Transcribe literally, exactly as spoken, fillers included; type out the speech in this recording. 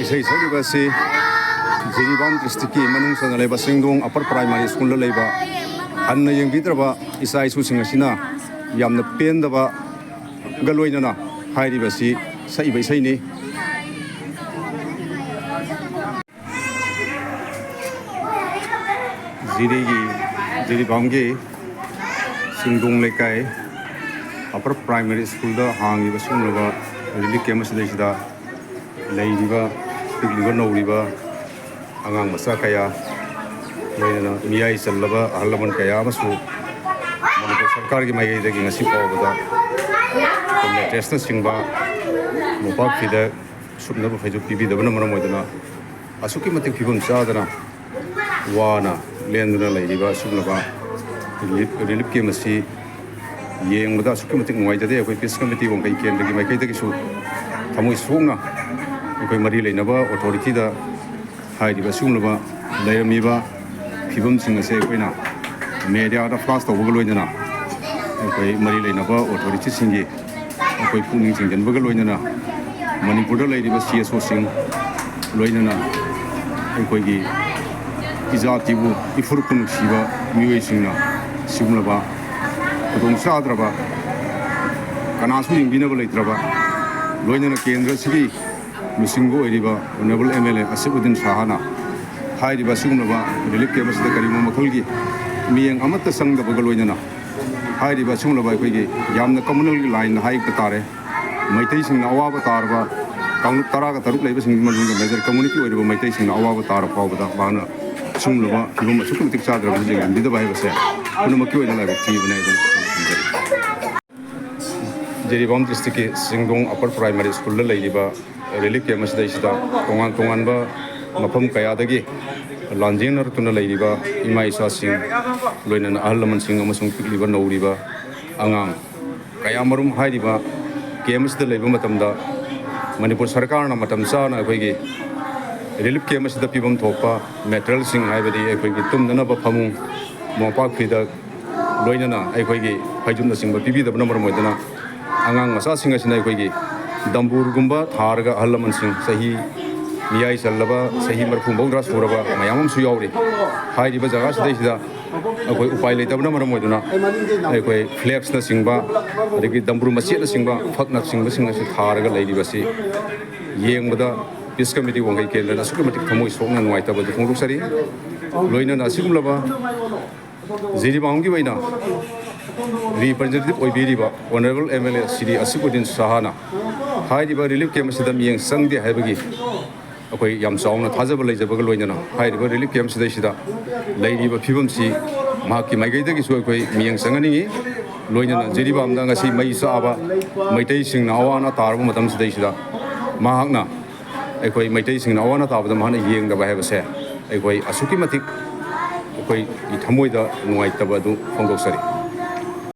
ꯏꯁꯩ ꯁꯛꯂꯤꯕ ꯑꯁꯤ ꯖꯤꯔꯤꯕꯥꯝ ꯗꯤꯁꯇ꯭ꯔꯤꯛꯀꯤ ꯃꯅꯨꯡ ꯆꯟꯅ ꯂꯩꯕ ꯆꯤꯡꯗꯣꯡ ꯑꯄꯔ ꯄ꯭ꯔꯥꯏꯃꯥꯔꯤ ꯁ꯭ꯀꯨꯜꯗ ꯂꯩꯕ ꯍꯟꯅ ꯌꯦꯡꯕꯤꯗ꯭ꯔꯕ ꯏꯆꯥ ꯏꯁꯨꯁꯤꯡ ꯑꯁꯤꯅ ꯌꯥꯝꯅ ꯄꯦꯟꯗꯕꯒ ꯂꯣꯏꯅꯅ ꯍꯥꯏꯔꯤꯕ ꯑꯁꯤ ꯁꯛꯏꯕ ꯏꯁꯩꯅꯤ꯫ ꯖꯤꯔꯤꯒꯤ, ꯖꯤꯔꯤꯕꯥꯝꯒꯤ ꯆꯤꯡꯗꯣꯡ ꯂꯩꯀꯥꯏ ꯑꯄꯔ ꯄ꯭ꯔꯥꯏꯃꯥꯔꯤ ꯁ꯭ꯀꯨꯜꯗ ꯍꯥꯡꯉꯤꯕ ꯁꯤꯒꯨꯝꯂꯕ ꯔꯤꯂꯤꯐ ꯀꯦꯝ ꯑꯁꯤꯗꯩꯁꯤꯗ ꯂꯩꯔꯤꯕ ꯄꯤꯛꯂꯤꯕ ꯅꯧꯔꯤꯕ ꯑꯉꯥꯡ ꯃꯆꯥ ꯀꯌꯥ, ꯂꯣꯏꯅꯅ ꯃꯤꯌꯥꯏ ꯆꯜꯂꯕ ꯑꯍꯜ ꯂꯃꯟ ꯀꯌꯥ ꯑꯃꯁꯨ ꯃꯅꯤꯄꯨꯔ ꯁꯔꯀꯥꯔꯒꯤ ꯃꯥꯏꯀꯩꯗꯒꯤ ꯉꯁꯤ ꯐꯥꯎꯕꯗ ꯃꯦꯇ꯭ꯔꯦꯁꯅꯆꯤꯡꯕ, ꯃꯣꯝꯄꯥꯛ ꯐꯤꯗꯛ, ꯁꯨꯞꯅꯕ ꯐꯩꯖꯨꯞ ꯄꯤꯕꯤꯗꯕꯅ ꯃꯔꯝ ꯑꯣꯏꯗꯨꯅ ꯑꯁꯨꯛꯀꯤ ꯃꯇꯤꯛ ꯐꯤꯕꯝ ꯆꯥꯗꯅ ꯋꯥꯅ ꯂꯦꯟꯗꯨꯅ ꯂꯩꯔꯤꯕ ꯑꯁꯤꯒꯨꯝꯂꯕ ꯔꯤꯂꯤꯐ, ꯔꯤꯂꯤꯐ ꯀꯦꯝ ꯑꯁꯤ ꯌꯦꯡꯕꯗ ꯑꯁꯨꯛꯀꯤ ꯃꯇꯤꯛ ꯅꯨꯡꯉꯥꯏꯖꯗꯦ꯫ ꯑꯩꯈꯣꯏ ꯄꯤꯁ ꯀꯃꯤꯇꯤ ꯋꯥꯡꯈꯩ ꯀꯦꯟꯗ꯭ꯔꯒꯤ ꯃꯥꯏꯀꯩꯗꯒꯤꯁꯨ ꯊꯃꯣꯏ ꯁꯣꯛꯅ ꯑꯩꯈꯣꯏ ꯃꯔꯤ ꯂꯩꯅꯕ ꯑꯣꯊꯣꯔꯤꯇꯤꯗ ꯍꯥꯏꯔꯤꯕ ꯑꯁꯤꯒꯨꯝꯂꯕ ꯂꯩꯔꯝꯃꯤꯕ ꯐꯤꯕꯝꯁꯤꯡ ꯑꯁꯦ ꯑꯩꯈꯣꯏꯅ ꯃꯦꯗꯤꯌꯥꯗ ꯐ꯭ꯂꯥꯁ ꯇꯧꯕꯒ ꯂꯣꯏꯅꯅ ꯑꯩꯈꯣꯏ ꯃꯔꯤ ꯂꯩꯅꯕ ꯑꯣꯊꯣꯔꯤꯇꯤꯁꯤꯡꯒꯤ ꯑꯩꯈꯣꯏ ꯄꯨꯛꯅꯤꯡ ꯆꯤꯡꯁꯤꯟꯕꯒ ꯂꯣꯏꯅꯅ ꯃꯅꯤꯄꯨꯔꯗ ꯂꯩꯔꯤꯕ ꯁꯤ ꯑꯦꯁ ꯑꯣꯁꯤꯡ ꯂꯣꯏꯅꯅ ꯑꯩꯈꯣꯏꯒꯤ ꯏꯖꯥꯇꯤꯕꯨ ꯏꯐꯨꯔꯨꯞꯄꯨ ꯅꯨꯡꯁꯤꯕ ꯃꯤꯑꯣꯏꯁꯤꯡꯅ ꯁꯤꯒꯨꯝꯂꯕ ꯈꯨꯗꯣꯡ ꯆꯥꯗ꯭ꯔꯕ, ꯀꯅꯥꯁꯨ ꯌꯦꯡꯕꯤꯅꯕ ꯂꯩꯇ꯭ꯔꯕ, ꯂꯣꯏꯅꯅ ꯀꯦꯟꯗ꯭ꯔ ꯑꯁꯤꯒꯤ ꯂꯨꯆꯤꯡꯕ ꯑꯣꯏꯔꯤꯕ ꯑꯣꯅꯔꯦꯕꯜ ꯑꯦꯝ ꯑꯦꯜ ꯑꯦ ꯑꯁꯤꯐ ꯎꯗꯤꯟ ꯁꯍꯥꯅ ꯍꯥꯏꯔꯤꯕ ꯑꯁꯤꯒꯨꯝꯂꯕ ꯔꯤꯂꯤꯐ ꯀꯦꯝ ꯑꯁꯤꯗ ꯀꯔꯤꯒꯨꯝꯕ ꯃꯈꯜꯒꯤ ꯃꯤꯠꯌꯦꯡ ꯑꯃꯠꯇ ꯆꯪꯗꯕꯒ ꯂꯣꯏꯅꯅ ꯍꯥꯏꯔꯤꯕ ꯑꯁꯤꯒꯨꯝꯂꯕ ꯑꯩꯈꯣꯏꯒꯤ ꯌꯥꯝꯅ ꯀꯃꯟꯒꯤ ꯂꯥꯏꯟ ꯍꯥꯏꯕ ꯇꯥꯔꯦ, ꯃꯩꯇꯩꯁꯤꯡꯅ ꯑꯋꯥꯕ ꯇꯥꯔꯕ ꯀꯥꯡꯂꯨꯞ ꯇꯔꯥꯒ ꯇꯔꯨꯛ ꯂꯩꯕꯁꯤꯡꯒꯤ ꯃꯅꯨꯡꯗ ꯃꯦꯖꯔ ꯀꯝꯃꯨꯅꯤꯇꯤ ꯑꯣꯏꯔꯤꯕ ꯃꯩꯇꯩꯁꯤꯡꯅ ꯑꯋꯥꯕ ꯇꯥꯔꯕ ꯐꯥꯎꯕꯗ ꯃꯍꯥꯛꯅ ꯁꯤꯒꯨꯝꯂꯕ ꯐꯤꯕꯝ ꯑꯁꯨꯛꯀꯤ ꯃꯇꯤꯛ ꯆꯥꯗ꯭ꯔꯕꯁꯤ ꯌꯦꯡꯍꯟꯕꯤꯗꯕ ꯍꯥꯏꯕꯁꯦ ꯄꯨꯝꯅꯃꯛꯀꯤ ꯑꯣꯏꯅ ꯂꯥꯏꯕꯛ ꯊꯤꯕꯅꯦ ꯍꯥꯏꯗꯨꯅ ꯊꯝꯖꯔꯤ꯫ ꯖꯤꯔꯤꯕꯥꯝ ꯗꯤꯁꯇ꯭ꯔꯤꯛꯀꯤ ꯆꯤꯡꯗꯣꯡ ꯑꯄꯔ ꯄ꯭ꯔꯥꯏꯃꯥꯔꯤ ꯁ꯭ꯀꯨꯜꯗ ꯂꯩꯔꯤꯕ ꯔꯤꯂꯤꯐ ꯀꯦꯝ ꯑꯁꯤꯗꯩꯁꯤꯗ ꯇꯣꯉꯥꯟ ꯇꯣꯉꯥꯟꯕ ꯃꯐꯝ ꯀꯌꯥꯗꯒꯤ ꯂꯥꯟꯖꯦꯟꯅꯔꯛꯇꯨꯅ ꯂꯩꯔꯤꯕ ꯏꯃꯥ ꯏꯆꯥꯁꯤꯡ, ꯂꯣꯏꯅꯅ ꯑꯍꯜ ꯂꯃꯟꯁꯤꯡ ꯑꯃꯁꯨꯡ ꯄꯤꯛꯂꯤꯕ ꯅꯧꯔꯤꯕ ꯑꯉꯥꯡ ꯀꯌꯥꯃꯔꯨꯝ ꯍꯥꯏꯔꯤꯕ ꯀꯦꯝ ꯑꯁꯤꯗ ꯂꯩꯕ ꯃꯇꯝꯗ ꯃꯅꯤꯄꯨꯔ ꯁꯔꯀꯥꯔꯅ ꯃꯇꯝ ꯆꯥꯅ ꯑꯩꯈꯣꯏꯒꯤ ꯔꯤꯂꯤꯐ ꯀꯦꯝ ꯑꯁꯤꯗ ꯄꯤꯐꯝ ꯊꯣꯛꯄ ꯃꯦꯇꯔꯤꯌꯦꯜꯁꯤꯡ, ꯍꯥꯏꯕꯗꯤ ꯑꯩꯈꯣꯏꯒꯤ ꯇꯨꯝꯅꯅꯕ ꯐꯃꯨꯡ, ꯃꯣꯝꯄꯥꯛ ꯐꯤꯗꯛ, ꯂꯣꯏꯅꯅ ꯑꯩꯈꯣꯏꯒꯤ ꯐꯩꯖꯨꯞꯅꯆꯤꯡꯕ ꯄꯤꯕꯤꯗꯕꯅ ꯃꯔꯝ ꯑꯣꯏꯗꯨꯅ ꯑꯉꯥꯡ ꯃꯆꯥꯁꯤꯡ ꯑꯁꯤꯅ ꯑꯩꯈꯣꯏꯒꯤ ꯗꯝꯕꯨꯔꯒꯨꯝꯕ ꯊꯥꯔꯒ ꯑꯍꯜ ꯂꯃꯟꯁꯤꯡ ꯆꯍꯤ ꯃꯤꯌꯥꯏ ꯆꯜꯂꯕ, ꯆꯍꯤ ꯃꯔꯤꯐꯨ ꯃꯧꯗ꯭ꯔꯥ ꯁꯨꯔꯕ ꯃꯌꯥꯝ ꯑꯃꯁꯨ ꯌꯥꯎꯔꯤ꯫ ꯍꯥꯏꯔꯤꯕ ꯖꯒꯥꯁꯤꯗꯩꯁꯤꯗ ꯑꯩꯈꯣꯏ ꯎꯄꯥꯏ ꯂꯩꯇꯕꯅ ꯃꯔꯝ ꯑꯣꯏꯗꯨꯅ ꯑꯩꯈꯣꯏ flagsꯅꯆꯤꯡꯕ, ꯑꯗꯒꯤ ꯗꯝꯕ꯭ꯔꯨ ꯃꯆꯦꯠꯅꯆꯤꯡꯕ, ꯐꯛꯅꯆꯤꯡꯕꯁꯤꯡ ꯑꯁꯤ ꯊꯥꯔꯒ ꯂꯩꯔꯤꯕꯁꯤ ꯌꯦꯡꯕꯗ Peace Committee ꯋꯥꯡꯈꯩ ꯀꯦꯟꯗ꯭ꯔꯅ ꯑꯁꯨꯛꯀꯤ ꯃꯇꯤꯛ ꯊꯃꯣꯏ ꯁꯣꯛꯅ ꯅꯨꯡꯉꯥꯏꯇꯕ ꯑꯗꯨ ꯐꯣꯡꯗꯣꯛꯆꯔꯤ꯫ ꯂꯣꯏꯅꯅ ꯑꯁꯤꯒꯨꯝꯂꯕ ꯖꯤꯔꯤꯕꯥꯝꯒꯤ ꯑꯣꯏꯅ representative ꯑꯣꯏꯕꯤꯔꯤꯕ Honourable M L A Shri ꯑꯁꯤꯐ ꯎꯗꯤꯟ ꯁꯍꯥꯅ ꯍꯥꯏꯔꯤꯕ relief camp ꯑꯁꯤꯗ ꯃꯤꯠꯌꯦꯡ ꯆꯪꯗꯦ ꯍꯥꯏꯕꯒꯤ ꯑꯩꯈꯣꯏ ꯌꯥꯝ ꯆꯥꯎꯅ ꯊꯥꯖꯕ ꯂꯩꯖꯕꯒ ꯂꯣꯏꯅꯅ ꯍꯥꯏꯔꯤꯕ relief camp ꯁꯤꯗꯩꯁꯤꯗ ꯂꯩꯔꯤꯕ ꯐꯤꯕꯝꯁꯤ ꯃꯍꯥꯛꯀꯤ ꯃꯥꯏꯀꯩꯗꯒꯤꯁꯨ ꯑꯩꯈꯣꯏ ꯃꯤꯠꯌꯦꯡ ꯆꯪꯍꯟꯅꯤꯡꯏ꯫ ꯂꯣꯏꯅꯅ ꯖꯤꯔꯤꯕꯥꯝꯗ ꯉꯁꯤ ꯃꯩ ꯆꯥꯛꯑꯕ ꯃꯩꯇꯩꯁꯤꯡꯅ ꯑꯋꯥ ꯑꯅꯥ ꯇꯥꯔꯕ ꯃꯇꯝꯁꯤꯗꯩꯁꯤꯗ ꯃꯍꯥꯛꯅ ꯑꯩꯈꯣꯏ ꯃꯩꯇꯩꯁꯤꯡꯅ ꯑꯋꯥ ꯑꯅꯥ ꯇꯥꯕꯗ ꯃꯍꯥꯛꯅ ꯌꯦꯡꯗꯕ ꯍꯥꯏꯕꯁꯦ ꯑꯩꯈꯣꯏ ꯑꯁꯨꯛꯀꯤ ꯃꯇꯤꯛ ꯑꯩꯈꯣꯏꯒꯤ ꯊꯃꯣꯏꯗ ꯅꯨꯡꯉꯥꯏꯇꯕ ꯑꯗꯨ ꯐꯣꯡꯗꯣꯛꯆꯔꯤ꯫